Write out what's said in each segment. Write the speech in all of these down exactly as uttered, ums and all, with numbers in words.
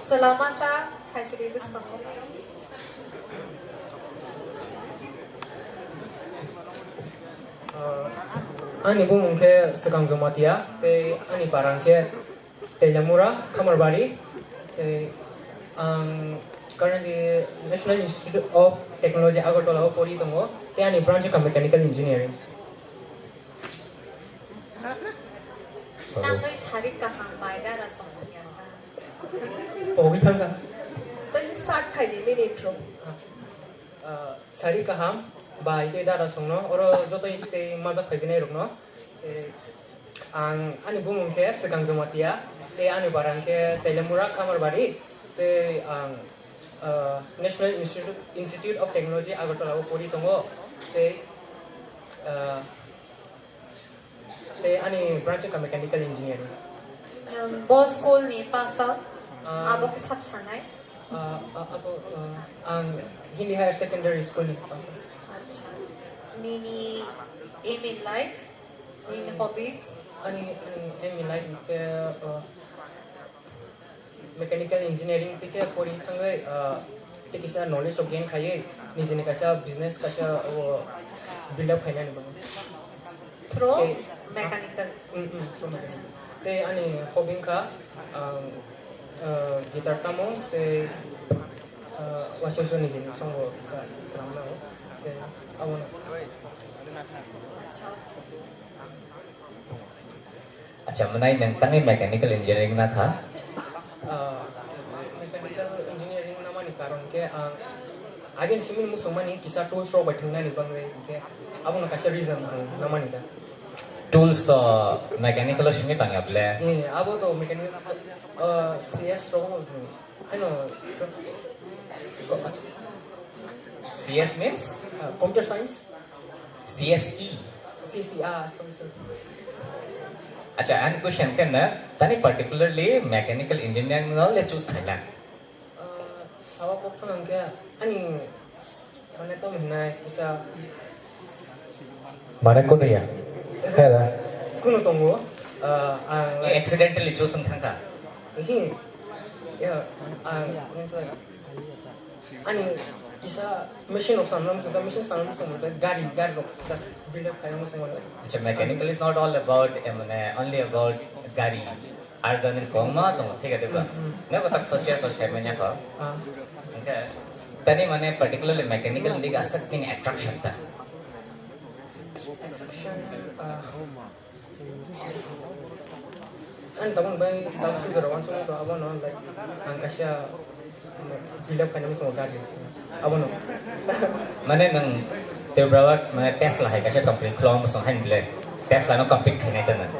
Chwla masa, hai suri bwskango. Ah, ani bumung khe Swkang Jamatia, tei ani para khe Teilamura, Khamarbari, tei ang currently National Institute of Technology Agartala o pori tongo, tei ani branch wngkha Mechanical Engineering. Tangwi sari kaham bai dara songya sa. Pogwi thangkha. Tei start khaidi nini intro. Ah, sari kaham bai tei dara songno, oro joto tei majak phaibi nai rokno. Tei ang ani bumung khe Swkang Jamatia, tei ani bara khe Teilamura Khamarbari, tei ang, ah, National Institute, Institute of Technology Agartala o pori tongo, tei, ah, tei ani branch wngkha Mechanical Engineering. Nwng bo school ni pass out, ah, abo khe sab sanai. Ah, ah, abo, ah, ang Hindi Higher Secondary School ni pass out. Acha. Nini aim in life, nini hobbies? Ani, ani aim in life khe, ah, Mechanical engineering tei khe pori thangwi, ah, tei kisa knowledge o gain khaiwi nijini kaisa business kaisa o build up khainani bagwi. Through tei mechanical. Mm, mm, through mechanical. Tei ani hobby wngkha, ah, ah, guitar tamo tei, ah, waisa waisa nijini songo kisa swnamnai tei abono. Acha, mwnai nwng tangwi mechanical engineering na kha? Ah, mechanical engineering namani karon khe ang agin simi muchungmani kisa tools rok bai thwngnani bagwi, hinkhe abono kaisa reason ang namani da. Tools to mechanical o simi tangya ble? Eh, abo to mechanical, ah, C S rok, ano, C S means? Ah, computer science. C S E. C S E, ah, sorry, sorry, sorry. Acha, ani question khe na, tani particularly mechanical engineering no le choose khaila? Ah, sawa kok thang ang khe, ani, mane, tamo hinai kisa. Mane, kunu ya? Hera. Kunu tongo, ah, ang, accidentally choose wng thangkha? Hi. Ya, ang, means like, ani kisa machine rok sanna muchungkha, machine sanna muchungkha, gari, gari rok kisa build up khaina muchungmano. Acha, mechanical is not all about, eh, mane, only about gari. Ar jani kwbangma tongo, thik ase ba? Hmm, hmm. Nokho tak first year ko sai manya ko. Ah. Hwnkhe tani mane particularly mechanical ni dik aswk nini attraction ta? Attraction, ah, Ang tabuk bai tabuk sujaro wansukmani to abono, like, ang kaisa build up khaina muchungo gari. Abono. Mane nwng Tripura o mane Tesla hai kaisa company khulokma muchung haini ble Tesla no compete khainai ta nwng?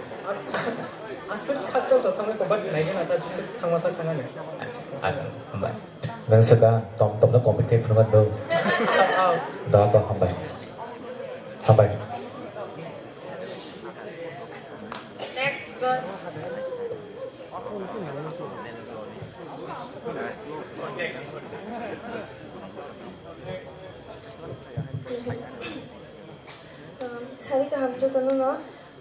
Aswk khakchang to thangwi ko, but naikhe na ta jisuk thangma sak thangani. Acha, acha, hambai. Nwng swkang tom tom no compete khai phunukma do. Da ko hambai. Hambai. Next girl. Um, sari kaham jotono no.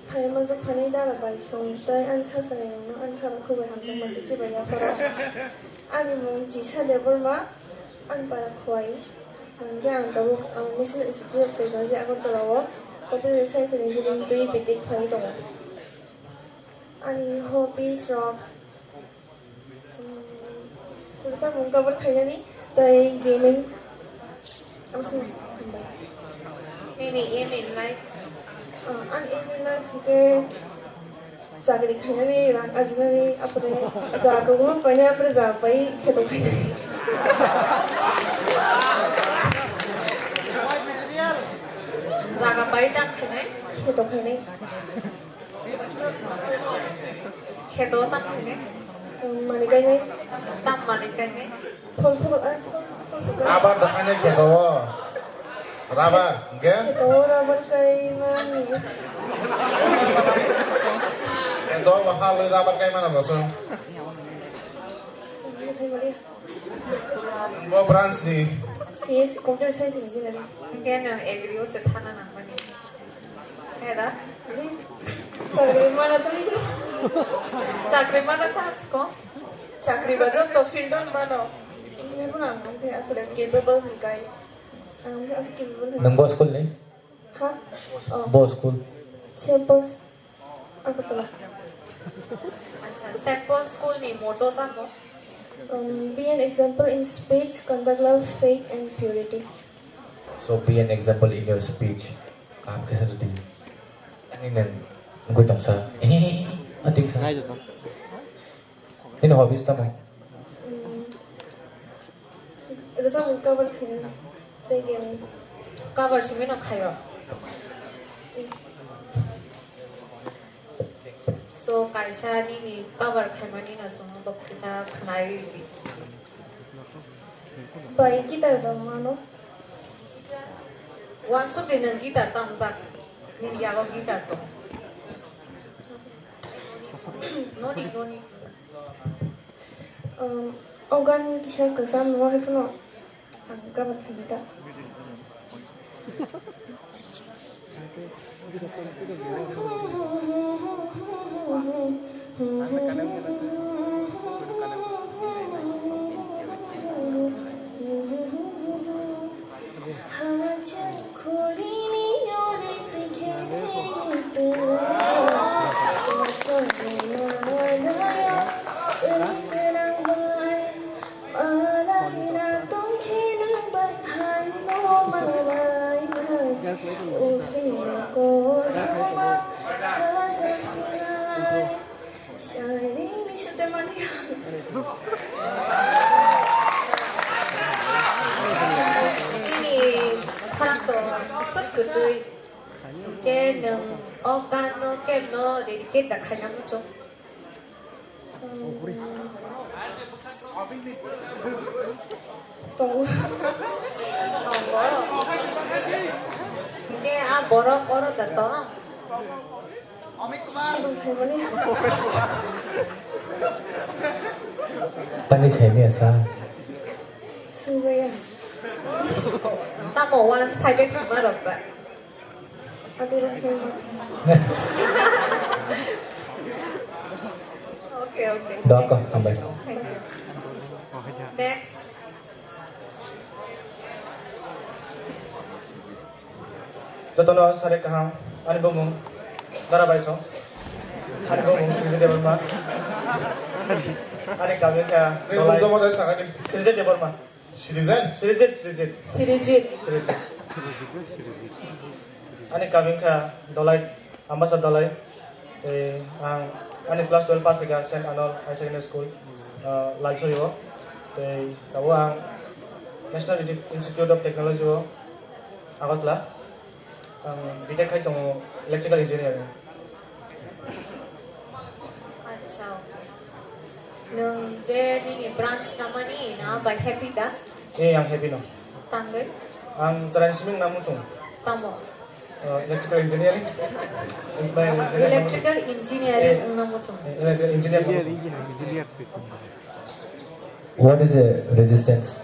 Phai manjak phani dara bai song tai ani sasani rokno ani khara khubai hamjakma tei chibai yapharo. Ani mung Chisa Debbarma, ani para Khowai. Hwnkhe ang tabuk, ah, National Institute of Technology Agartala o Computer Science and Engineering twi B Tech khlai tongo. Ani hobbies rok, Kwchangmung cover khainani tei gaming. Amo se hambai. Nini aim in life? Ah, ani aim in life hwnkhe chakri khainani, rang ajinani, apore jaga kwbangma painai, apore jaga pai kheto khainani. Jaga pai tam khainai? Kheto khainai. Kheto tam khainai? Mani kainai. Tam mani kainai? Phol phol, ah, phol phol. Rubber da khainai kheto o. Rubber, hwnkhe? Kheto o rubber kaimani. Kheto o halwi rubber kaimano rwsong. Bo branch ni? C S, Computer Science Engineering. Hwnkhe nwng agri o se thana nangmani. Heda? Chakri mana chang chang. Chakri mana chang ko? Chakri ba joto field o mano. Ebo ang wngkhe aswk capable hwnkai. Ang wngkhe aswk capable hwnkai. Nwng bo school ni? Ha? Oh. Bo school? Saint Paul's Agartala. Acha, Saint Paul's school ni motto tamo? Um, be an example in speech, conduct, love, faith and purity. So be an example in your speech. Kaham khe sa di. Ani nwng wngwi tongsa. Adik sa. Nini hobbies tamo? Rwchapmung cover khainai tei game. Cover simi no khaio. So kaisa nini cover khaimani no chwng bo kisa khwnai ridi. Bai guitar rok mano. Wansuk di nwng guitar tamjak. Nini yago guitar tong. Noni, noni. Um, o gan kisa kwcham no hai phano ang cover khainai ta. Nini khorang to sat kwtwi. Ke nwng o gan no kem no dedicate da khaina muchung. Tongo. Tongo. Hingke a borok oro da tong? Sibung saimani. Tani saimani asa. Swngjaya. Tamo one sided hwnma rok ba? Adi rok hwnma. Okay, okay. Doa ko, hambai. Thank you. Next. Jotono sari kaham, ani bumung Dara Baiso, ani bumung Srijit Debbarma, ani kami kha Srijit Debbarma. Citizen? Sirijit, Sirijit. Sirijit. Sirijit. Ani kami kha Dolai, Ambasa Dolai. Tei ang ani class twelve pass kha Saint Arnold Higher Secondary School, ah, Lalsori o. Tei tabuk ang National Institute of Technology o, Agartala. Ang B Tech khai tongo electrical engineering. Acha, okay. Nwng je nini branch namani na bai happy da? Eh, ang happy no. Tangwi? Ang chwraini siming na muchung. Tamo? Uh, electrical engineering. Electrical engineering. Eh, wngna muchung. Eh, electrical engineer. What is a resistance?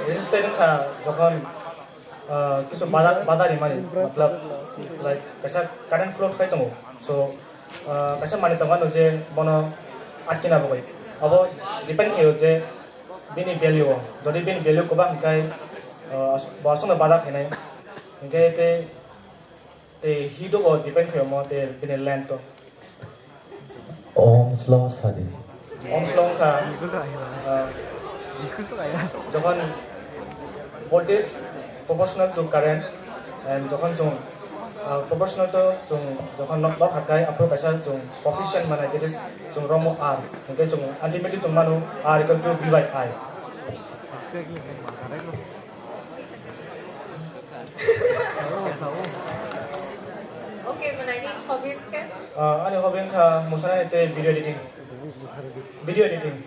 Resistance kha jokhon ah, kisu bada, bada rimani, matlab, like, kaisa current flow khai tongo. So, ah, kaisa manwi tongo ano je bono atkina bagwi. Abo depend khaio je bini value o. Jodi bini value kwbang hwnkhe, ah, as-, bo aswkno bada khainai. Hwnkhe tei Tei heat o bo depend khaio mo tei bini length o. Ohms law sadi. Ohms law wngkha, ah, jokhon voltage proportional to current and jokhon chwng, ah, proportional to chwng jokhon nok, nok hakai aphuru kaisa chwng coefficient manai, that is chwng romo R, hwnkhe chwng ultimately chwng mano R equal to V by I. Okay, mwnai ni hobbies khe? Ah, ani hobby wngkha mwsanai tei video editing. Video editing.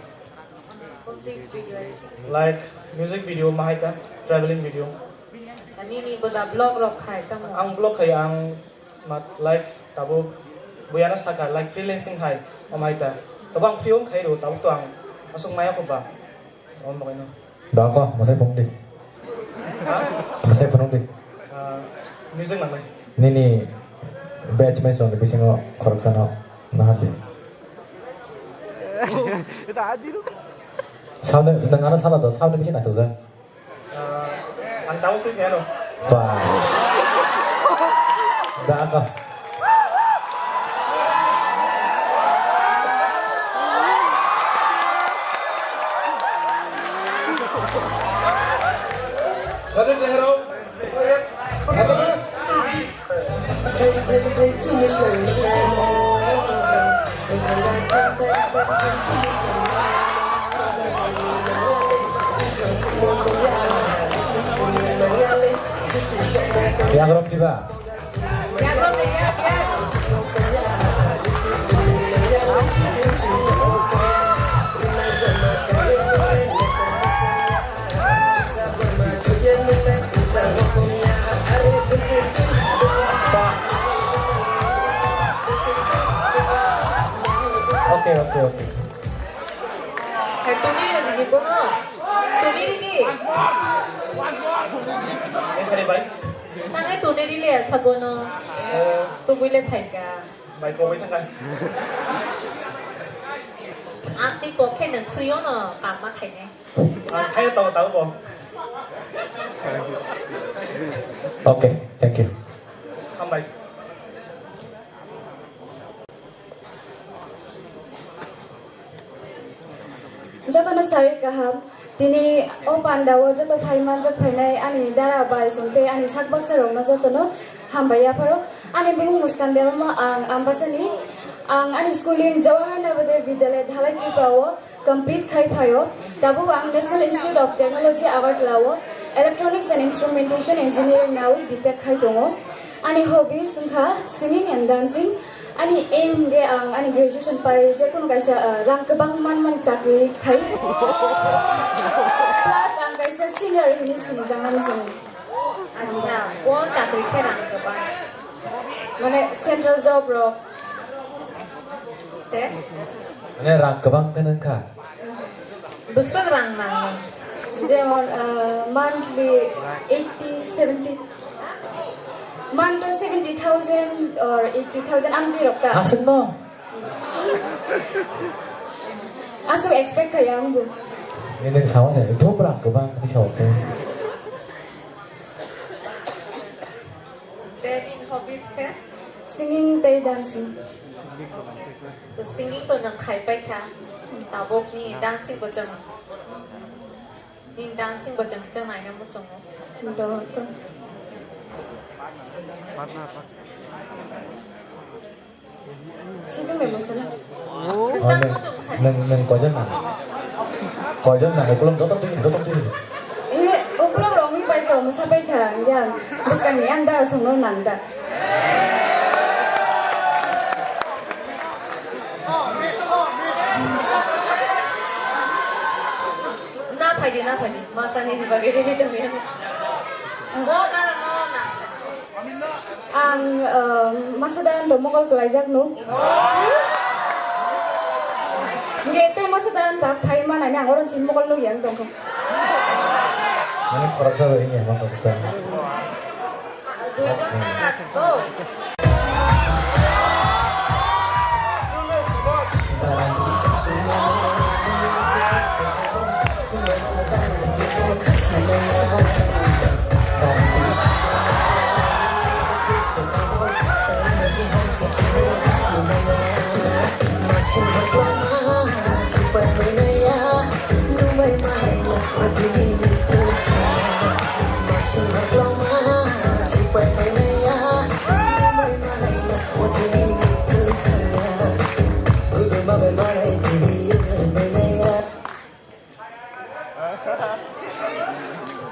Kumtwi video editing? Like music video, mahaita traveling video. Acha, nini boda vlog rok khai tamo? Ang vlog khai, ang ma-, like tabuk buyana sakha, like freelancing hai, amahaita. Tabuk ang free wng khai ro, tabuk to ang aswk maya kho ba. Om bagwi no. Da ko, mwsai phung di. Ha? Mwsai phung di. Ah, music nangnai. Nini batch mai song bisingo khoroksa no nahardi. Sabni, nwng ano sala do, sabni bisi naithokjak. Ah, ang tabuk twi phiyano. Ba. Da ka. Satu chehra. Yagrok diba? Okay, okay, okay. Hai, tuni rini bono. Tuni rini. Eh, sorry, bhai. Tangai tuni rini ya sabono. Eh. Tubui le phaika. Bai, koboi thangkha. Ang tei pokhe nwng free-o no kamma khainai. Ang khaio tongo tabuk bo. Okay, thank you. Hambai. Jotono sari kaham. Tini o pandao joto thai manjak phainai ani dara bai song tei ani sak baksa rokno jotono hambai yapharo. Ani bumung Muskan Debbarma, ang Ambasani. Ang ani schooling Jawahar Navodaya Vidyalaya Dhalai Tripura o complete khai phaio. Tabuk ang National Institute of Technology Agartala o Electronics and Instrumentation Engineering nawi B Tech khai tongo. Ani hobbies wngkha singing and dancing. Ani aim hwnkhe ang ani graduation pai jekunu kaisa, ah, rang kwbang manmani chakri khai. Plus ang kaisa singer hinwi sinijaknani chwng. Acha, o chakri khe rang kwbang. Mane central job rok. Te? Mane rang kwbang khe nang kha. Bwswk rang nango? Jemon, ah, monthly eighty, seventy, month to seventy thousand or eighty thousand amtwi rok ta. Aswkno? Aswk expect khaiya ang bo. Nini sama saya, dum rang kwbang ni sao khe. Tei nini hobbies khe? Singing tei dancing. To singing to nwng khai pai kha. Tabuk ni dancing bo chwng. Nini dancing bo chwng chwng naina muchungo. To, to. Sisung bai mosana. Oh, nwng, nwng, nwng koijon nang? Koijon nang? Ukulum joto twi, joto twi. Eh, ukulum romwi bai to mosa pai kha, yang. Bwskang ni ang dara songno nang da. Na phaidi, na phaidi. Masa ni bagwi ready tongya. Bo dara no nang. Ang, eh, masa dan to mokol kelaijak no. Nge te masa dan ta thai mana ni ang oron sin mokol no yang tongkha. Mane khoroksa bai ya ma kota. Duijon tara to.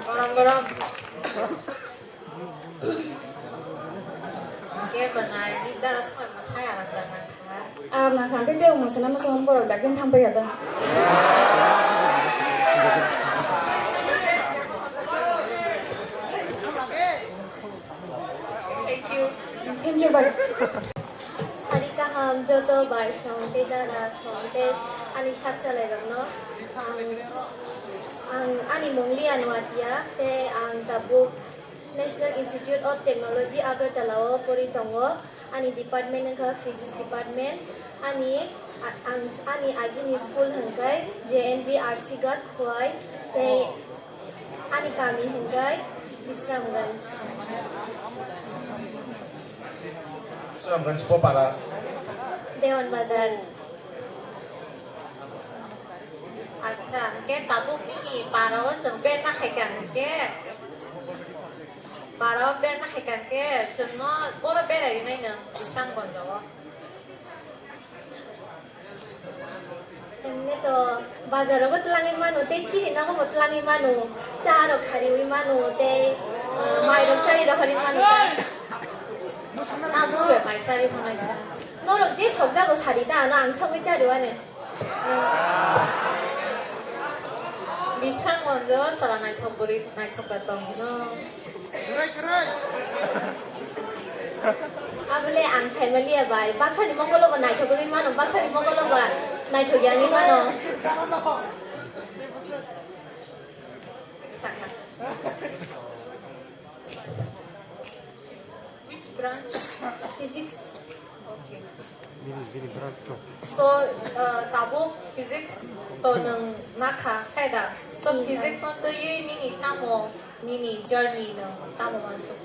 Gorom gorom. Ke manai, ni dara sumai masai aram da nang kha. Aram nang kha, tei tei mosana mosana borok dakhin thang pai ya da. Thank you. Thank you, bye. Sari kaham joto bai song tei dara song tei ani sak chalai rokno. Ang, ang ani mung Lia Nuatia tei ang tabuk National Institute of Technology Agartala o pori tongo. Ani department wngkha physics department. Ani, a-, ang, ani agini school hwnkhe J N V R C Ghat Khowai tei ani kami hwnkhe Bisramganj. Bisramganj Kopara. Dewan Bazar. Acha, hwnkhe tabuk nini para o chwng berna khaikha hwnkhe. Para o berna khaikha hwnkhe chwngno oro berai rinai nwng Bisramganj o. Emne to bazar rogo twlangwi mano, tei chini nogo bo twlangwi mano, cha rok khariwi mano, tei, ah, mai rok chari rohorwi mano. Abo bai chari phano norok je thokjago sadi ta ano ang sogwi chari wani. Bisramganj o chwla naithok bwrwi naithok da tong hino. Abole ang saimaliya bai, baksani mokolo bo naithok wngwi mano, baksani mokolo ba naithok ya wngwi mano. Sakha. Which branch? Physics. Okay. Bini, bini branch no. So, uh, tabuk physics to nwng nakha, khaida. So, physics no twiwi nini tamo, nini journey no tamo manchuk.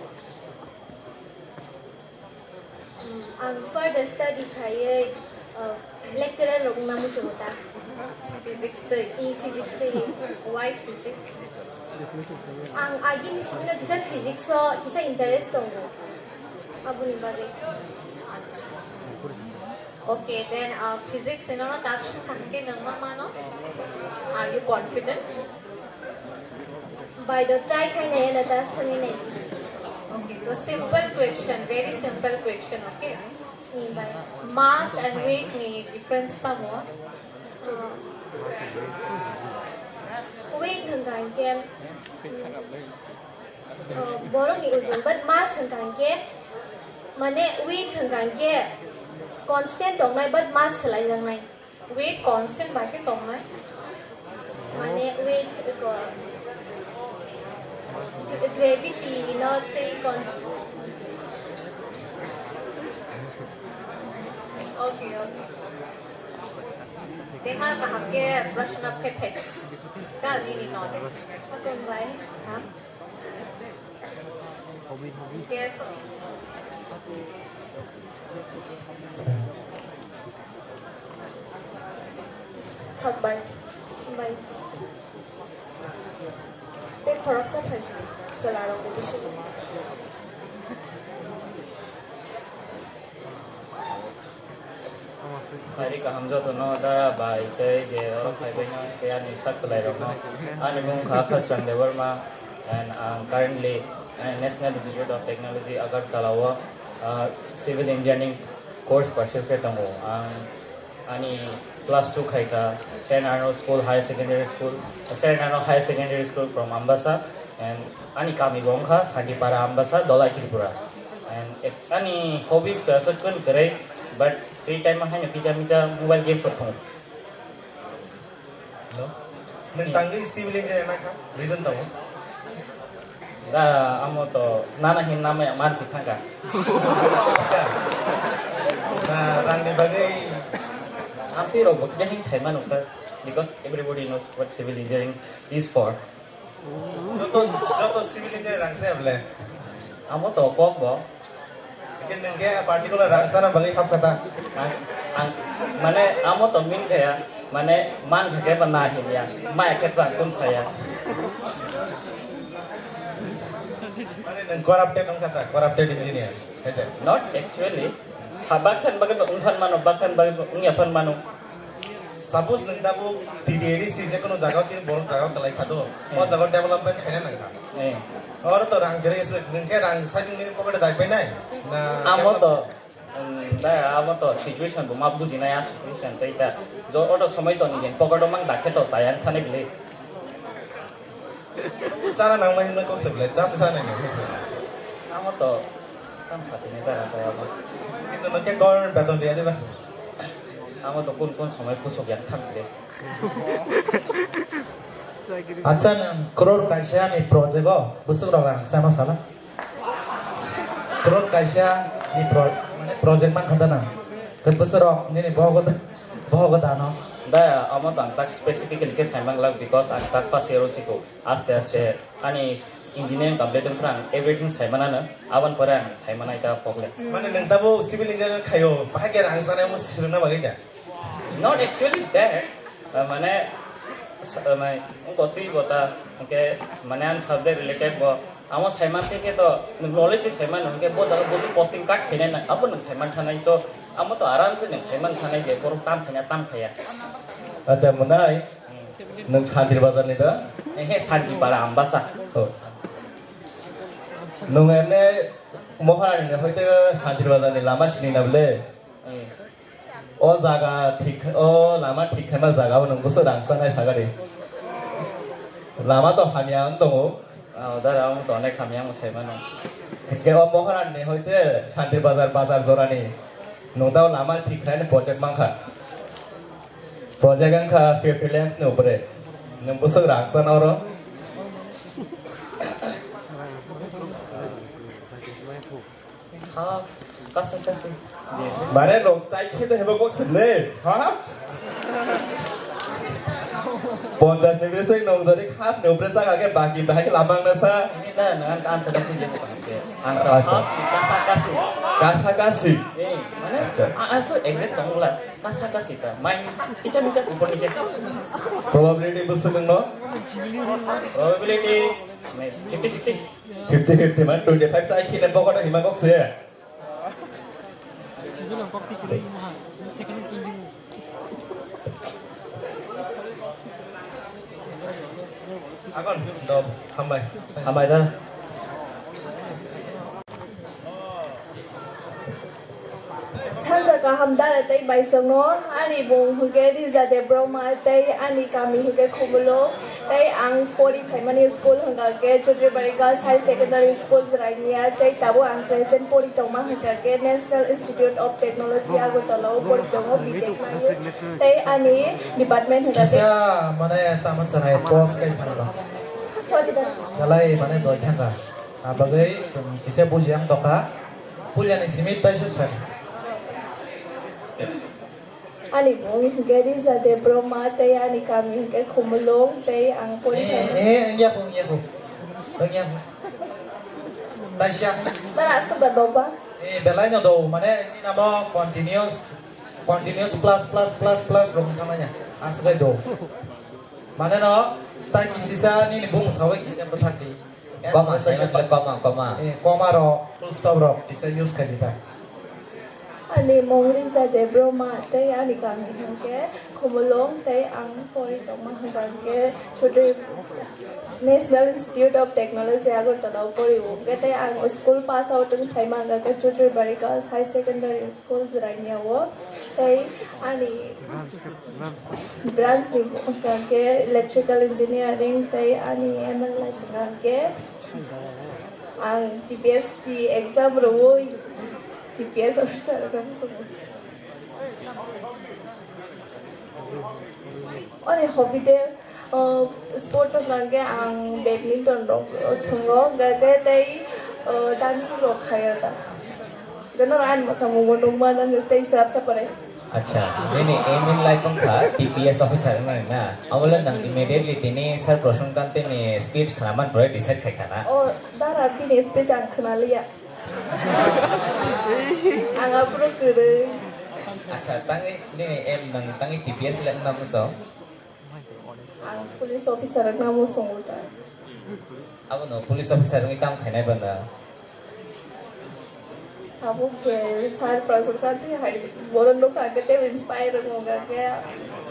Hmm, ang further study khaiwi, uh, lecturer rok wngna muchungo ta. Physics twi? I physics twi. Why physics? Ang agini simi no kisa physics o kisa interest tongo. Aboni bagwi. Acha. Okay, then, uh, physics ni nono tak swngkha hwnkhe nwng ma mano? Are you confident? Bai do try khai nai na ta swngwi nai. Okay, so simple question, very simple question, okay? Ni bai. Mass and weight ni difference tamo? Uh, weight hwnkha hwnkhe, uh, borokni ujung, but mass hwnkha hwnkhe, mane weight hwnkha hwnkhe constant tongnai, but mass swlaijaknai. Weight constant bai khe tongnai. Mane weight ko gravity no tei constant. Okay, okay. Tei ma kaham khe brush up khe phai. Ka nini knowledge. Hakon bai. Ha? Yes. Hambai. Hambai. Tei khoroksa phaisa chwlarokni bisingo. Sari kaham jotono da bai tei je oro phaibaino tei ani sak chwlairokno. Ani mung kha Khasrang Debbarma and ang currently, uh, National Institute of Technology Agartala o, uh, civil engineering course pursue khe tongo. Ang ani class two khai kha Saint Arnold School Higher Secondary School, Saint Arnold Higher Secondary School from Ambasa, and ani kami bo wngkha Santipara Ambasa, Dholai Tripura. And it- ani hobbies to aswk kwrwi, but free time o haino kisa misa mobile games rok thwngo. Hello? Nwng tangwi civil engineer nakha, reason tamo? Da, amo to nana hin namaya mansi thangka. Na rangni bagwi. Amtwi rok bo kisa hin sai manu kha, because everybody knows what civil engineering is for. Joto, joto civil engineer rang se able. Amo to kok bo. Lekin nengke particular rang sana bagi khap kata. Ang, ang, mane amo to min kaya, mane man kake ba na hin ya, mai ke ba kum saya. Mane neng corrupted ang kata, corrupted engineer. Hete. Not actually. Sa baksan bagi ba ungphan mano, baksan bagi ba ungya phan mano. Suppose nwng tabuk T T A D C je kono jaga o chini borok jaga o kwlai kha do, o jaga o development khaina nang kha. Eh. Oro to rang gere se nwng khe rang sajung nini pocket dai pai nai? Na amo to, um, da amo to situation bo ma bujinai a situation tei ta. Jo auto somoi to nijen pocket o mang dakhe to chayang thani bile. Chana nangmani hwnwi kok se belai, just sa nai nai se. Amo to tam sa sini ta ra ta amo. Kintu no khe government beton riya diba? Amo to kun kun somoi pusok yang thang de. Acha, nang crore kaisa ni project o busuk rok rang chano sala. Crore kaisa ni pro- Project man khata na. Khe bwswk rok nini bohogo da, bohogo da no. Da, amo tang tak specifically khe saimang lak because ang tak first year o siko. Aste aste ani engineering complete wngkha ang everything saimanano. Aboni pore ang saimanai ta pokle. Mane nwng tabo civil engineer khayo, bahai khe rang sanai mo sirna bagwi da. Not actually that, uh, mane, s- uh, mane, wngkha twi bo ta, hwnkhe, mane, ang subject related bo, amo saiman khe khe to, nwng knowledge se saiman, hwnkhe bo jaga bo se posting card khainai na, abo nwng saiman thanai, so, amo to aram se nwng saiman thanai je, borok tam khaina, tam khaya. Acha, mwnai, nwng Santri Bazar ni da? Eh, he, Santri Para Ambasa. Oh. Nwng emne Moharani ni hoite Santri Bazar ni lama sini na bole? Eh. O jaga thik, o lama thik khaima jaga o nwng bwswk rang chanai sagadi. Lama to hamya wng tongo. Ah, dara, ang to onek hamya wng saimano. Hingke o Moharani ni hoite Santri Bazar, bazar jorani nwng tao lama thik khaini project mankha. Project wngkha fifty lakhs ni upre. Nwng bwswk rang chana oro? Ha, kasi, kasi. Mane rok chai khe de hebo kok sile, ha? Ponchas ni bising nong jodi half ni upre chaka ke baki bahai ke lamang na sa. Ini na, na, ang answer dah puji apa ke? Answer Acha. Half, kasa, kasi. Kasa kasi. Eh, mana? Acha. Ah, answer exact tong lah. Kasa, kasi ta. Main, kita bisa upor niche. Probability bwswk no? Probability, fifty fifty. Fifty fifty man twenty five chai khine pocket hima kok se. Agon, do, hambai. Hambai da. Sanja kaham dara tei baisongno, ani bung hwnkhe Rija Debbarma tei ani kami hwnkhe Khumulwng, tei ang pori phaimani school hwnkha khe Chudribari Girls High Secondary School Jirania, tei tabuk ang present pori tongma hwnkha khe National Institute of Technology Agartala o pori tongo, B Tech mani, tei ani department hwnkha khe Kisa mane taman sanai post kai sana ba. Sodida. Dalai mane doi thangka. Abagwi chwng kisa buji ang tokha. Puilani simi taisa sari. Ani mung hwnkhe Rija Debbarma tei ani kami hwnkhe Khumulwng tei ang pori Eh, thangkha. Eh, wngya khu, wngya khu. Wngya khu. Taisa. Tara aswk da doba? Eh, belai no do, mane, ni namo continuous, continuous plus, plus, plus, plus rok wngkha manya. Aswk do. Mane no, tai kisisa nini bung sawi kisa bwthak di. Comma, comma, comma. Eh, comma rok, full stop rok, kisa use khai di ta. Ani mung Rija Debbarma tei ani kami hwnkhe Khumulwng tei ang pori tongma hwnkha hwnkhe Chudri National Institute of Technology Agartala o pori o hwnkhe tei ang school pass out wng phaima hwnkha khe Chudribari Girls High Secondary School Jirania o tei ani Branch ni hwnkha khe electrical engineering tei ani aim in life hwnkha khe ang T P S C exam rwui T P S officer wngna muchungo. Ani hobby de, uh, sport hwnkha khe ang badminton rok thwngo, hwnkha khe tei, uh, dancing rok khaio ta. Gana ani mwsamung bo nukma nang tei srapsa pore. Acha, nini aim in life wngkha T P S officer wngnani na? Amole nang immediately tini Sir Prasun Kante ni speech khnaman pore decide khai khana? O, dara bini speech ang khnaliya. Ang aphuru kwrwi. Acha, tangwi nini aim nang tangwi T P S le wngna muchung? Ang police officer wngna muchungo ta. Abono police officer wngwi tamo khainai banda. Tabuk je sir Prasun Kante hai borok nukha khe teibo inspire wngkha khe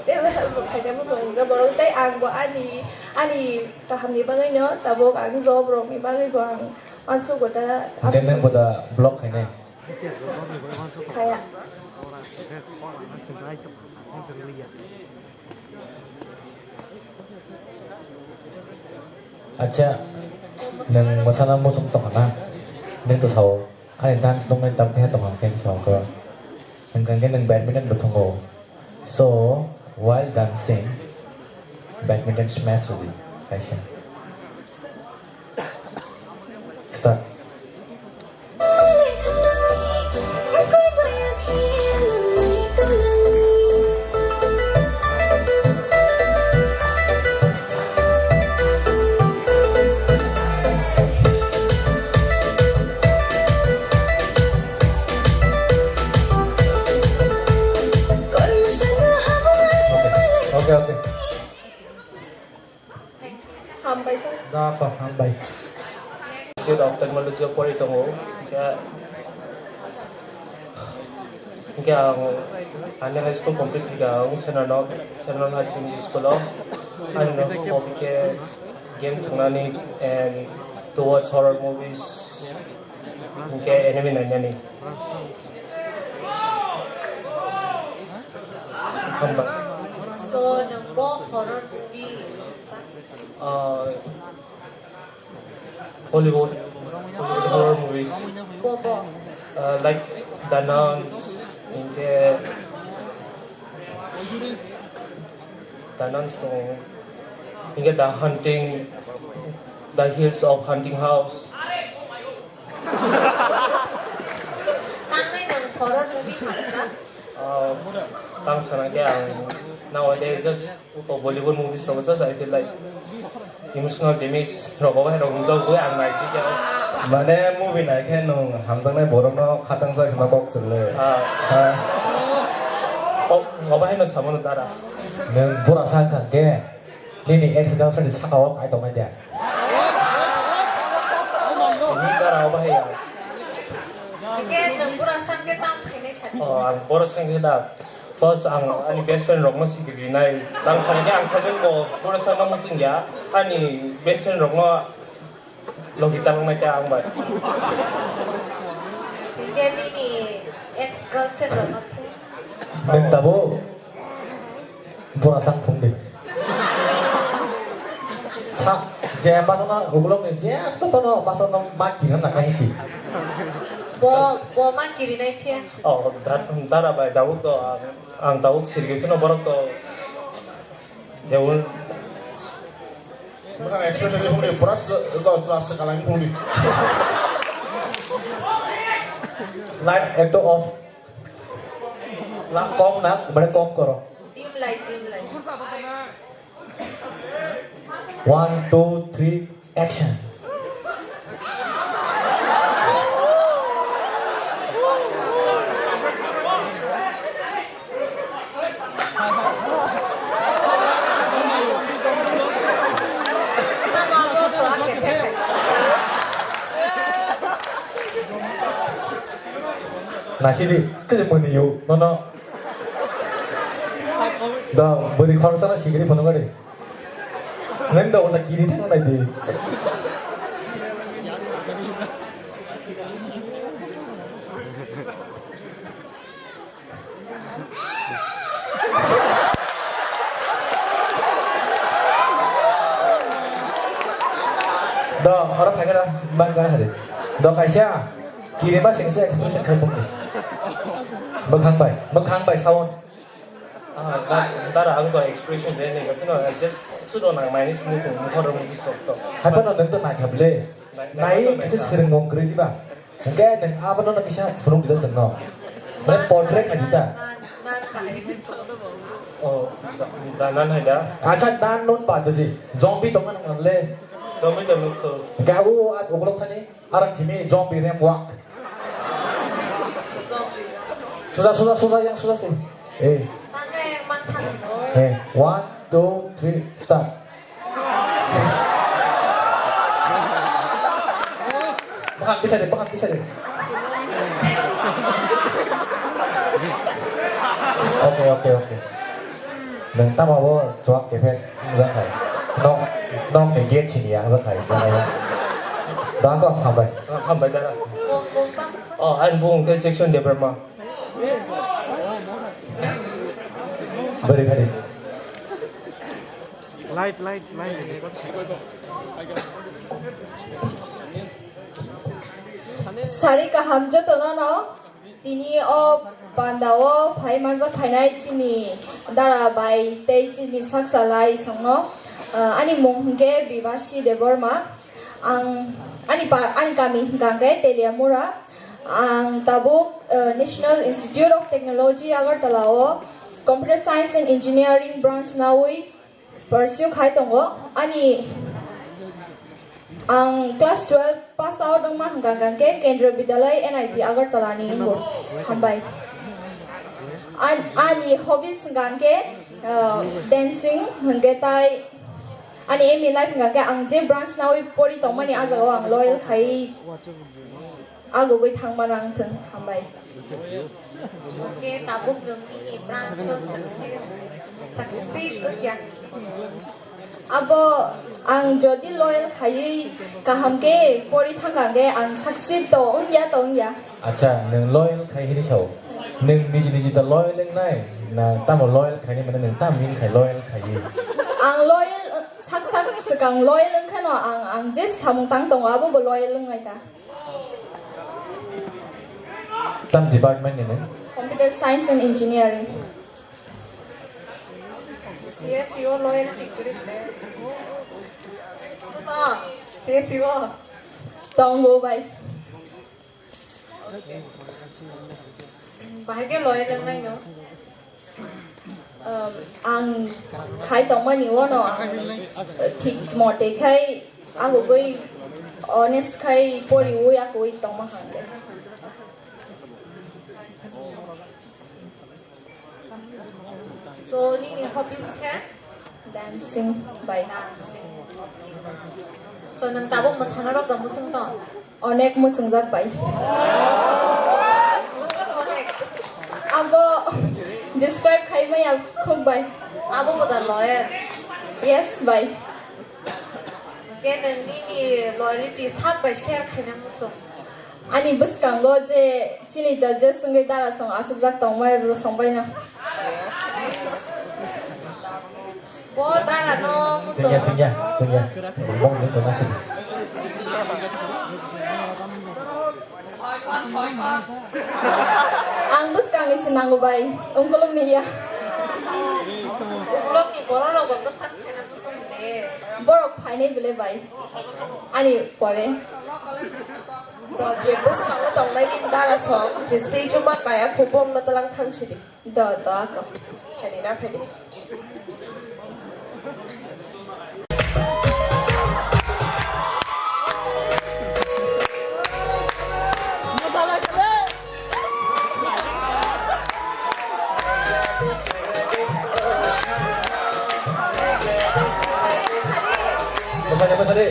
teibo help rok khaina muchungo borok tei ang bo ani ani kaham ni bagwi no tabuk ang job rok ni bagwi bo ang uansuk bo ta. Hwnkhe nwng bo da block khainai? Khaya. Acha, nwng mwsana muchung tongkha na? Nwng to sao, ani dance nuknai tam khe tongkha khe sao khe. Hwnkha khe nwng badminton bo thwngo. So, while dancing, badminton smash rwdi, kaisa. Start. Okay, okay. Hambai. Da, pa, hambai. Institute of Technology o pori tongo. Hingke, hingke ang ani high school complete hingke ang Senarno, Senarno High Secondary School o. Ani hobby khe game thwngnani and to watch horror movies. Hingke anime nainani. Hambai. So, nwng bo horror movie? Uh, Hollywood, Hollywood horror movies. Bo, bo. Uh, like The Nun, hingke The Nun tongo. Hingke The Hunting, The Hills of Hunting House. Tangnai nwng horror movie hamjak? Ah, tang sana khe ang nowadays just Bollywood movies rok just I feel like emotional damage rok obo hai rok nujak bo ang nai khe. Mane movie nai khe nwng hamjaknai borok no khatang jak hwnma kok swrwle. Ah. Ha? Kok obo hai no sabono dara. Nwng bura sa wngkha khe nini ex girlfriend ni saka o kai tongnai de. Tini dara obo hai ya. Hingke nwng bura sa khe tam khainai sa. Oh, ang bura sa khe da. First, ang ani best friend rokno sikiri nai. Tang sana khe ang sajwk bo bura sa no muchung ya. Ani best friend rokno logi tangnai khe ang bai. Hingke nini ex girlfriend rokno thung. Nwng tabuk bura sang phung di. Sa, je masana ukulok ni je asto tono masana ma kiran na kai si. Bo, bo ma kiri nai phiya. Oh, dar, dara bai, tabuk to ang, ang tabuk sirgi phino borok to. Deul. Masa expression ni phung di, pura se, to class se kalang phung di. Light ekto off. La kok na, bade kok koro. Dim light, dim light. One, two, three, action. Nasidi, kese muni yo, no, no. Da, beri khoroksa na sikiri phano gari. Nang da wala kiri thang nai di. Do, oro phai khe bang kha hari. Do kaisa kirima singsa expression khai bokni. Bwkhang bai, bwkhang bai sound. Ah, da-, dara ang to expression de ne, no, just sudo nang mani sini sini, mohor mungkin stop to. Hai pano nang to nai kha ble. Nai, nai, nai, nai, kisa nai. Sering ngong kri di ba. Hingke nwng abono no kisa phunuk dida chwngno. Mane portrait kha dida. Oh, da, da nan hai da. Acha nan non ba didi. Zombie tongma nang le. Zombie tong nukho. Hingke abo at uklok thani arang simi zombie rem wak. Suja, suja, suja, yang suja sih. Eh. Eh, one, two, three, start. Bwkhak kisa de, bwkhak kisa de. Oke, oke, oke. Nwng tamo bo chuak kephet wngjakhai. Nok, nok ni gate sini wngjakhai. Dako hambai. Hambai dara. Oh, ani bung ke Jackson Debbarma. Bari khadi. Light, light, light. Sari kaham jotono no. Tini o panda o phai manjak phainai chini dara bai tei chini sakchalai songno. Ah, ani mung hingke Bibasi Debbarma. Ang ani pa, ani kami hingka hingke Teliamura. Ang tabuk, eh, National Institute of Technology Agartala o Computer Science and Engineering branch nawi pursue khai tongo. Ani ang class twelve pass out wngma hingka hingka khe Kendriya Vidyalaya N I T Agartala ni ingo. Hambai. An-, ani hobbies hingka hingke Uh, dancing hwnkhe tai ani aim in life hwnkhe ang je branch nawi pori tongmani, ah jagao ang loyal khai agugwi thangma nang thung. Hambai. Hwnkhe tabuk nwng nini branch o success, succeed wngya. Abo ang jodi loyal khaiwi kaham khe pori thangkha hwnkhe ang succeed to wngya, to wngya. Acha, nwng loyal khai hini sao? Nwng niji niji ta loyal wngnai, na tamo loyal khaini mane nwng tamo wng khai loyal khaiwi? Ang loyal, sak sak swkang loyal wngkhano ang, ang je samung tang tongo abo bo loyal wngnai ta. Tam department ni nwng? Computer Science and Engineering. C S E O loyalty kwrwi le. Ah, C S E O. Tongo bai. Bahai khe loyal wngnai no? Um, ang khai tongmani uano ang thik mote khai agugwi honest khai poriwi agugwi tongma hangde. So, nini hobbies khe? Dancing bai. Dancing. So, nwng tabuk mwsana rok da muchung tong? Onek muchungjak bai. Onek. Abo describe khai maya khuk bai. Abo bo da loyal? Yes bai. Khe nwng nini loyalty sak bai share khaina muchung? Ani bwskango je chini judges wngwi dara song aswkjak tongmai rw song baino. Bo dara no muchung. Sengya, sengya, sengya. Bong ni tongma sini. Ang bwskangni se nango bai, ungkulung ni ya. Ungkulung ni borok rok bo bwskang khaina muchung le. Borok phainai bele bai. Ani pore. To je bwskango tongnai ni dara song, je stage o ma kaya khubong no tlang thang sidi. Do, do, ako. Phaidi na, phaidi. Bwsadi, bwsadi.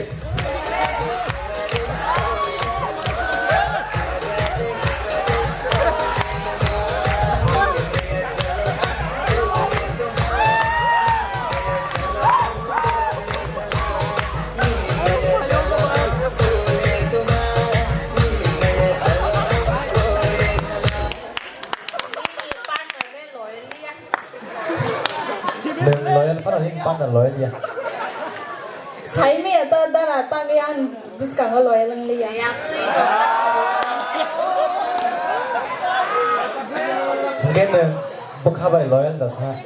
Nwng loyal phano hini partner loyal ya. Saimaya ta dara tangwi ang bwskango loyal wng liya. Hwnkhe nwng bwkha bai loyal da sa.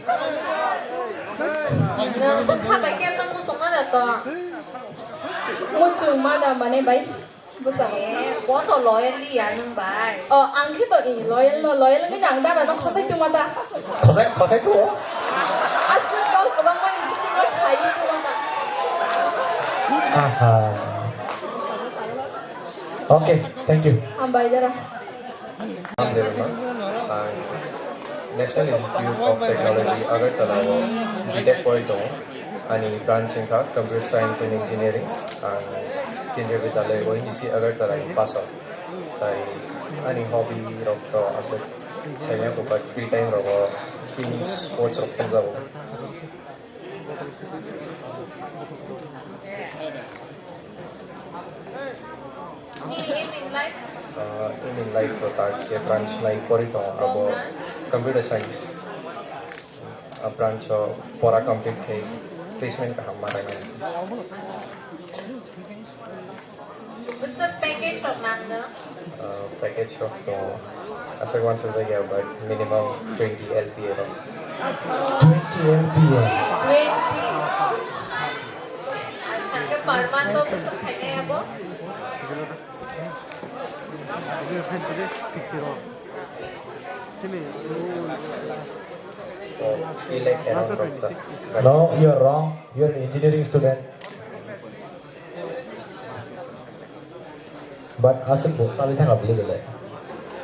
Nwng bwkha bai khe nwng muchungma da to. Muchungma da mane bai. Bwskango. Eh, bo to loyal ya nwng bai. Oh, ang khe to i loyal no, loyal wngwi ang dara no khosai tuma ta. Khosai, khosai tuo? Aswk dol kwbangma ni bisingo sai tuma ta. Aha. Okay, thank you. Hambai dara. Ang Debbarma, ang National Institute of Technology Agartala o B Tech pori tongo. Ani branch wngkha Computer Science and Engineering. Ang Kendriya Vidyalaya O N G C Agartala ni pass out. Tai ani hobby rok to aswk saimaya buphai free time rogo team sports rok thangjago. Nini aim in life? Ah, aim in life to tak je branch nai pori tongo abo computer science. A branch o pora complete khai placement kaham ma nai. Bwswk package rok nang no? Ah, package rok to aswk uansuk jakya, but minimum twenty L P A rok. Twenty L P A. Twenty. Acha, ke per month to bwswk khainai abo? Oh, three lakh around rok ta. No, you are wrong. You are an engineering student. But aswk bo tali thanga bwlwi belai.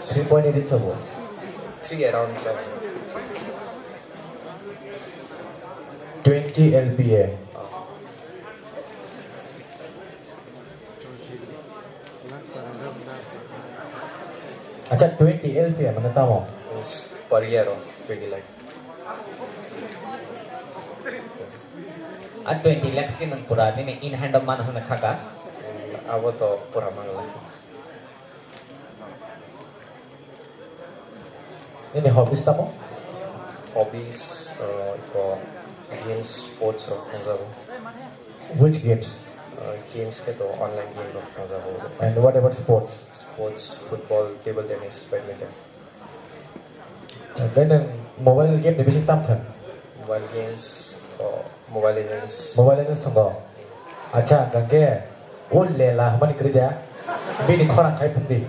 Three point eight inch bo. Three around. Twenty L P A. Acha, twenty L P A mane tamo? Per year o twenty lakh. A twenty lakhs ke nang pura nini in hand o man hwnwi khaka? Abo to pura mangla. Nini hobbies tamo? Hobbies, uh, iko games, sports rok thangjago. Which games? Uh, games khe to online game rok thangjago. And what about sports? Sports, football, table tennis, badminton. Tei nwng mobile game ni bising tam thang? Mobile games, oh, Mobile Legends. Mobile Legends thanggo. Acha, hwnkhe o lela hwnmani kwrwi da? Bini khorang khai phung di.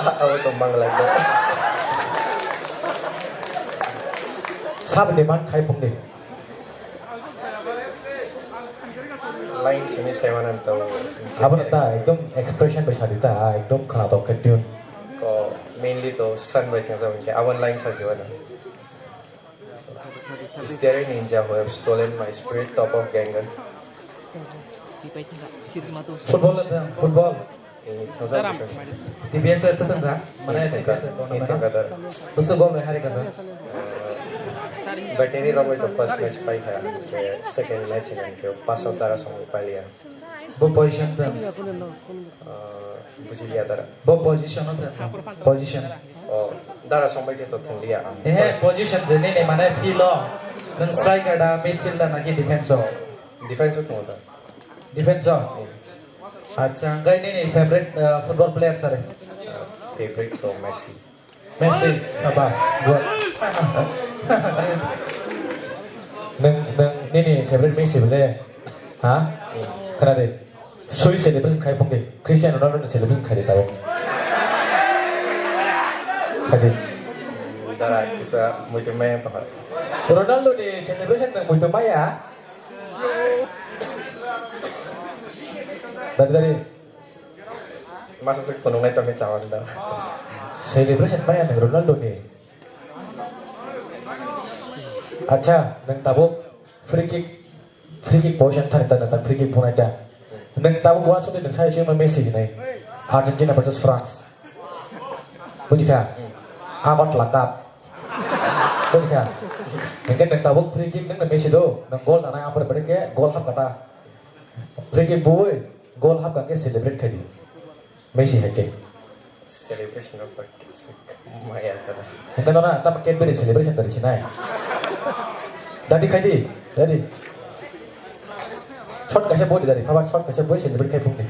Abo tong bang lai. Sabo demand khai phung di. Line simi saiman ang tong. Abo na ta ekdom expression bai sadi ta, ekdom khana tok khe tune. Ko mainly to san bai thang sa abo line sa jiwa na. Staring ninja who have stolen my spirit, top of Gangan. Football na ta, football. Ini thang sa. T B S ta thang ka, mana T B S ta na mana. Busu gol bai hari ka sa. But ini rok to first match pai kha, second match ini ke pas out dara song pai liya. Bo position ta. Ah, buji liya dara. Bo position ta. Position. Oh, dara song pai to thang liya. Eh, position je nini mane field o. Nwng striker da, midfielder na ki defense o? Defense o thang ta. Defense o. Acha, hwnkhe nini favorite, uh, football player sir? Favorite to Messi. Messi, sabas, good. Nwng, nwng nini favorite Messi bole? Ha? Khna de. Sui celebration khai phung de. Cristiano Ronaldo ni celebration khai de tabo. Khai de. Dara kisa muitu maya pahar. Ronaldo ni celebration nwng muitu maya? Dari, dari. Masa sih phunuknai tongwi chawang da. Celebration maya nwng Ronaldo ni. Acha, nwng tabuk free kick, free kick position thani ta, nwng ta free kick phunai ta. Nwng tabuk uansukni nwng sai siyungno Messi hinwi. Argentina versus France. Bujikha? Agot lakap. Bujikha? Hingke nwng tabuk free kick nwng Messi do, nwng goal nanai ampar bade ke goal hap kata. Free kick bui, goal hap kake celebrate khai di. Messi hai ke. Celebration of the maya kata. Hingke nona tam Cadbury celebration dari sinai. Dadi khai di, dadi. Shot kaisa bui di dadi, phabar shot kaisa bui celebrate khai phung di.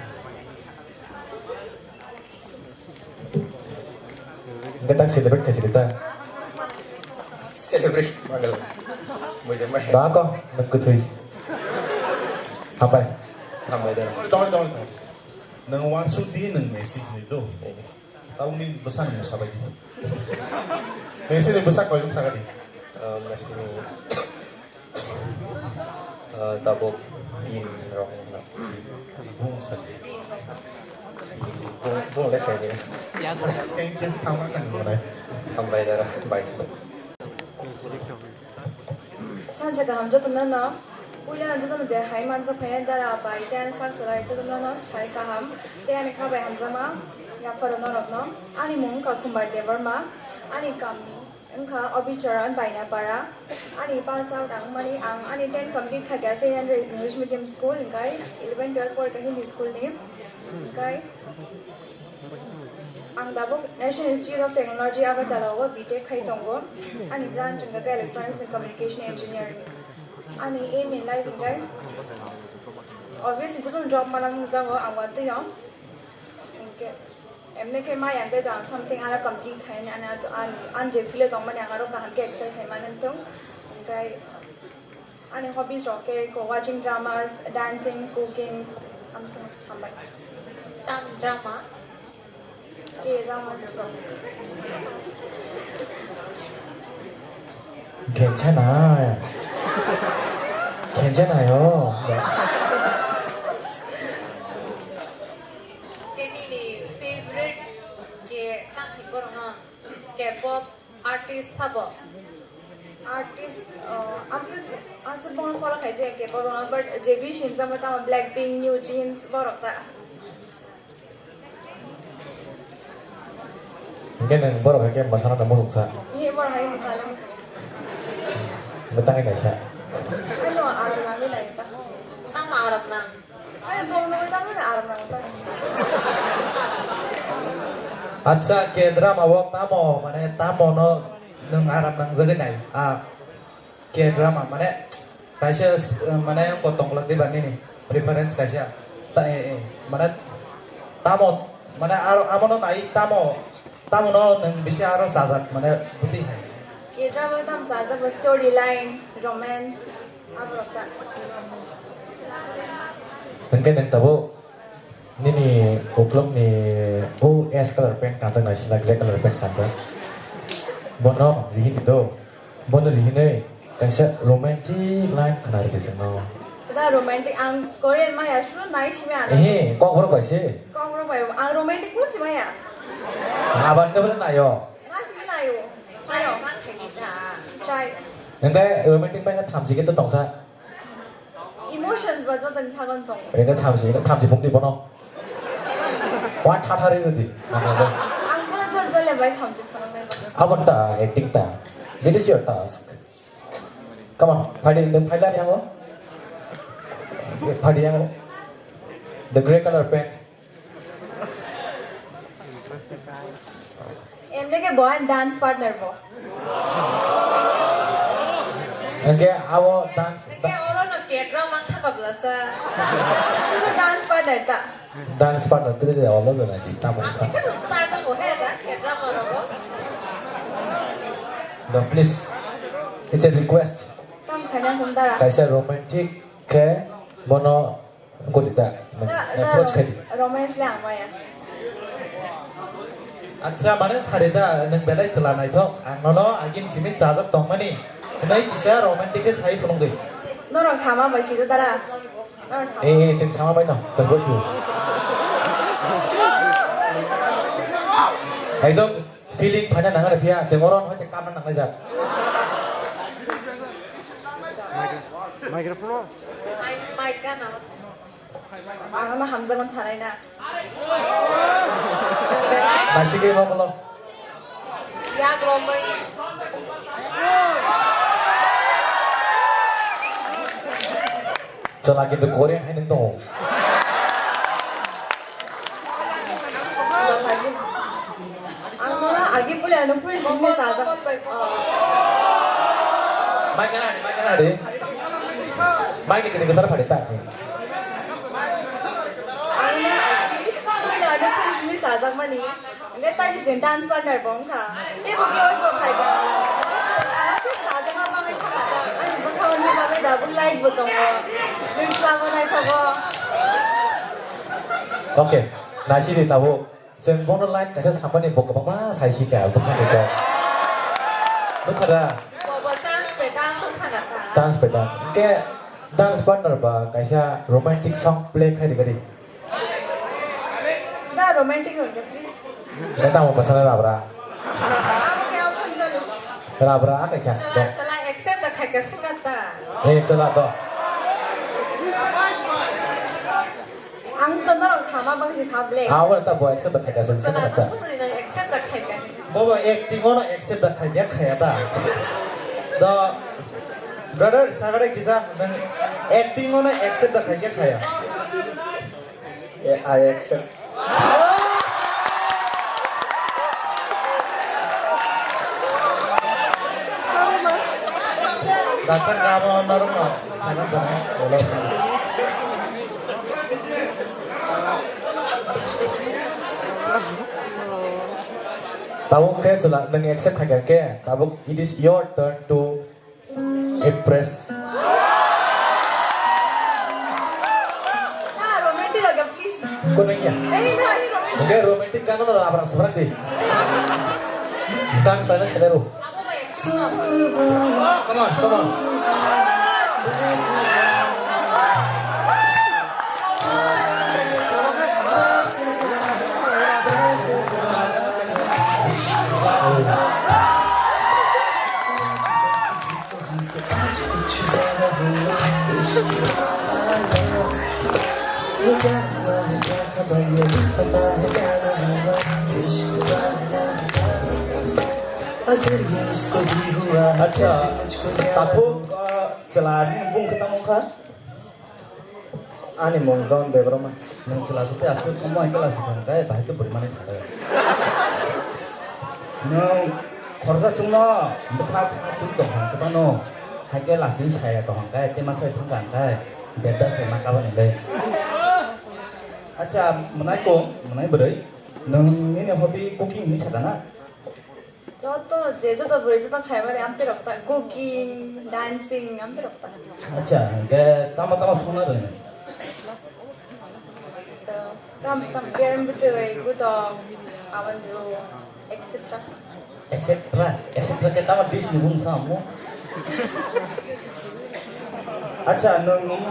Hingke tak celebrate khai sidi ta. Celebration magal. Mui de mai. Ba ko, nwng kwthwi. Hapai. Hambai da. Dol, dol, dol. Nwng uansuk di, nwng Messi hinwi do. Tabukni bwsa nwng sabai di. Messi ni bwsa koichwng sakadi. Ah, Messi ni Ah, tabuk tin rok na. Bung sadi. Bung, bung le sadi. Thank you, thangma kan bolai. Hambai dara, bai. Sanja kaham joto no no. Puila joto no je hai mansa phaya dara bai, te ani sak chalai joto no no, sai kaham. Te ani khabai hamjama, ya pharo no rok no. Ani mung ka Kumbar Debbarma, ani kam Wngkha Obicharan Bainapara, ani pass out ang mani ang ani ten complete khaikha Saint Andrew English Medium School, hingkai eleven twelve porikha Hindi School ni, hingkai ang tabuk National Institute of Technology Agartala o B Tech khai tongo, ani branch wngkha Electronics and Communication Engineering, ani aim in life hingkai obviously joto job mana nukjago ang watwi no, hingke. Emne khe mai ang tei tong something ano complete khaini ani ato ani ang je feel tong mani ang aro kaham khe exercise khai mani tong hingkai ani hobbies rok khe ko watching dramas, dancing, cooking, amsong hambai. Tang drama. Ke dramas rok. Khensa nai. Khensa nai o. Tei nini favorite je tang ni borok no K-pop artist sabo? Artist, uh, ang se, ang se bongni follow khai je ke borok, but J B Shinjamo tamo Blackpink, New Jeans borok ta. Hingke nang borok hai ke masana tamo nuksa. Ye borok hai masana tamo. Betang ini sa. Ano arok nang ni lai ta. Tamo arok nang. Acha, K-drama o tamo, mane, tamo no nwng aram nangjagwi nai? Ah, K-drama, mane, kaisa, eh, mane, wngkha tongla diba nini preference kaisa. Ta, eh, eh, mane, tamo, mane, aro, amono nai, tamo, tamo no nwng bisi aro sajak, mane, bwtwi hai. K-drama tamo sajak, story line, romance. Hingke nang tabuk nini uklok ni o ash colour pant kanjak nai sila grey colour pant kanjak. Bono rihini do. Bono rihinoi kaisa romantic line khna ridi sino. Da romantic ang Korean maya suru nai simi ano. Ehe, kokborok bai se. Kokborok bai ang romantic kun si maya. Aban de bole nayo. Nai simi nayo. Chayo. Chai. Hingke romantic bai na thamsi ke to tongsa. Emotions ba joto ni sagon tong. Ene thamsi, ene thamsi phungdi bono. Wa thathari nudi. Ang pura jol jol le bai thamsi phunang nai ba. Abon ta, acting ta. This is your task. Come on, phaidi, nwng phaila yang o. Phaidi yang o. The grey color pant. Emne ke bo ani dance partner bo. Hingke abo dance. Hingke oro no K-drama mang thaka blasa. Sudu dance partner ta. Dance partner tu de olo jana di tamo. Ang ke tu star to bo he da K-drama ro bo. Do please. It's a request. Tam khana hum dara. Kaisa romantic ke bono Gurita, nang Na, na, approach khai di. Romance le ang maya. Acha, mane sari da, nwng belai chwla naithok. Ang nono agin simi chajak tongmani. Hwnwi kisa romantic khe sai phunukdi. Norok sama bai sidi dara. Norok sama. Eh, eh, chwng sama bai no. Chwng bo su. Ekdom feeling phaina nang phiya, chwng oro hoite kamna nang jak. Microphone. Mic, mic gana. Ang no hamjakmani sanai na. Masigi mo bolo. Yak romwi. Chwla kintu Korean hai nung tongo. Ang no agi puli ano puli sini saja. Mai kana di, mai kana di. Mai ni kini kesar phadi ta. Ang no agi puli ano puli sini saja mani. Nge tai sini dance partner bong kha. Te bo kyo bo khai ba. Ang no saja ma ma khai kha ta. Ang bo kha ni ma da bu light bo tongo. Nung sa ma nai thago. Okay, nasi di tabu. Chwng bono line kaisa sampani bo kwbangma sai si ka, bwkhani kok. Nukha da? Bo, bo chance pe dance wngkha na ta. Chance pe dance. Hwnkhe dance partner ba kaisa romantic song play khai di gari. Da romantic rok de, please. Ere tamo bwsala rabra. Amo khe amo phone chalo. Rabra akai kha. Chwla, chwla accept da khai ka swngna ta. Eh, chwla to. Ang to norok sama bangsi sa ble. Ah, wala ta bo accept da khaika sung Chwla sama no ta. Sumri nang accept da khaika. Bobo acting ono accept da khaika khaya ta. Do brother sagare kisa nang acting ono accept da khaika khaya. Yeah, I accept. Daksa kamo norok no sana sana. Tabuk khe chwla nwng accept khaikha khe, tabuk it is your turn to impress. Ah, romantic laga, please. Kunui ya? Eh, no, eh, romantic. Oke, romantic kan lo abra seperti. Kan saya selalu. Come on, come on. Acha, takhuk, ah, chwla ni bung khe tamo wngkha? Ani mung John Debbarma. Nwng chwla tei aswk omo hai khe lachikha hwnkhe bahai khe bwrwi mani sakha. Nwng khoroksa chwngno bwkha bwkha twi tong hwnkhe phano hai khe lachi saya tong hwnkhe tei masa thangkha hwnkhe bebda khe ma kabani le. Acha, mwnai kung, mwnai bwrwi, nwng nini hobby cooking hinwi sakha na? Joto je joto bwrwi joto khaimani amtwi rok ta, cooking, dancing, amtwi rok ta. Acha, hwnkhe tamo tamo songna rwngwi? To, tam tam, berem bwtwi, gudok, awanjro, et cetera. Et cetera, et cetera khe tamo dish ni bung sa mo? Acha, nwng, nwng,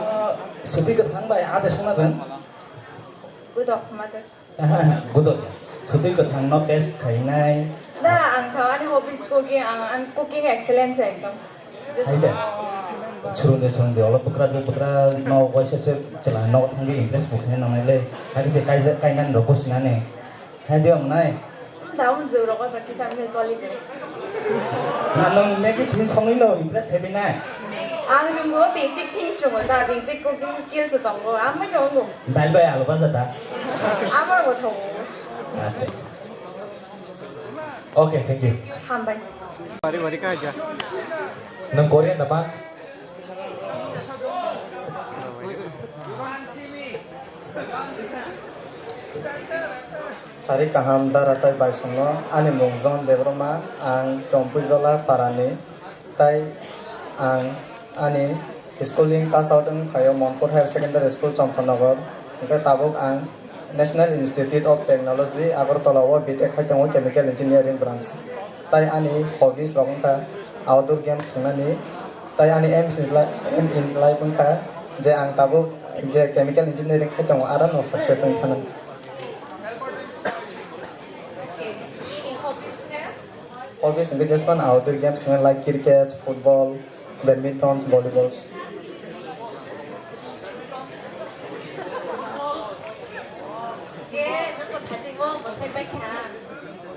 sutwi kwthang bai ade songna rwng? Gudok, mother. Aha, gudok. Sutwi kwthang no test khainai. Da, ang sao ani hobbies cooking, ang, ang cooking excellence ekdom. Just Hai de. Surungde, surungde, olo bwkra je bwkra no waisa se chwla no thangwi impress bo khaina nangnai le. Hai se kaija, kainani rok bo sinani. Hai de, wngnai. Hmm, da, um, jwk rok o to kisa misa choli de. Na nwng Maggi simi songwi no impress khai nai. Ang nunggo basic things rok da, basic cooking skills tongo, ang mai tongo. Dal bai alu bhaja da. Amar bo tongo. Acha. Okay, thank you. Hambai. Bari bari ka ja. Nwng Korean da ba? Sari kaham dara tai baisongno, ani mung John Debbarma, ang Chompuijola parani, tai ang ani schooling pass out wng phaio Monpur Higher Secondary School, Chompornagar, hwnkhe tabuk ang National Institute of Technology, Agartala o B Tech khai tongo, Chemical Engineering branch. Tai ani hobbies rok wngkha outdoor games thwngnani, tai ani aim is li-, aim in life wngkha je ang tabuk je chemical engineering khai tongo, aro no success wng thana. Hobbies wngkha jespan outdoor games wngkha like cricket, football, badminton, volleyball. Je, nwng bo thachingmo mwsai paikha.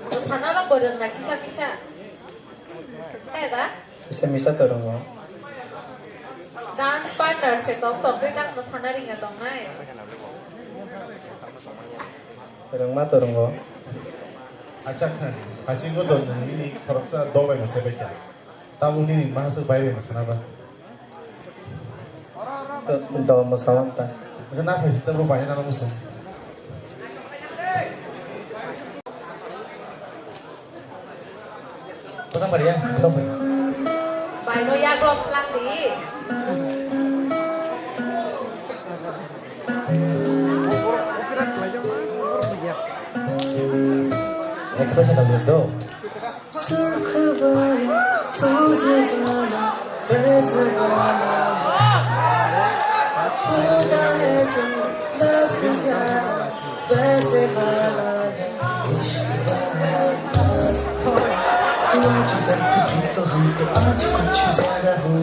Mwsana rok bo rwngna kisa kisa. Khe da? Kisa misa to rwngo. Dance partner se tong tong twi tang mwsana ringya tongnai. Rwngma to rwngo. Acha khan, hachiko to nwng nini khoroksa dol bai mwsai paikha. Tabuk nini mahaswk bai bai mwsana ba? Do, do mwsawanta. Nwng na phaisi tabuk bai nang musung. Pasang pari ya, pasang pari. Bai no ya gok lang di. Expression of the dog.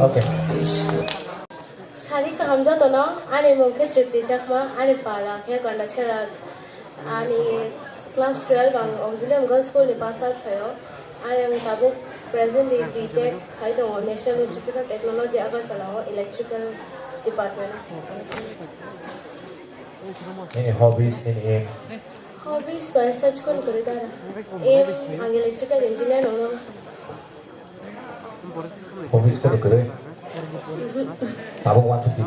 Okay. Sari kaham jotono, ani mung khe Tripti Chakma, ani para khe Gandachera, ani class twelve ang Auxilium Girls School ni pass out khaio. Ayang tabuk presently B Tech khai tongo National Institute of Technology Agartala o electrical department. Nini hobbies, nini aim? Hobbies to as such kun kwrwi dara. Aim ang electrical engineer wngna muchung. Hobbies khe kwrwi. Tabuk uansukdi.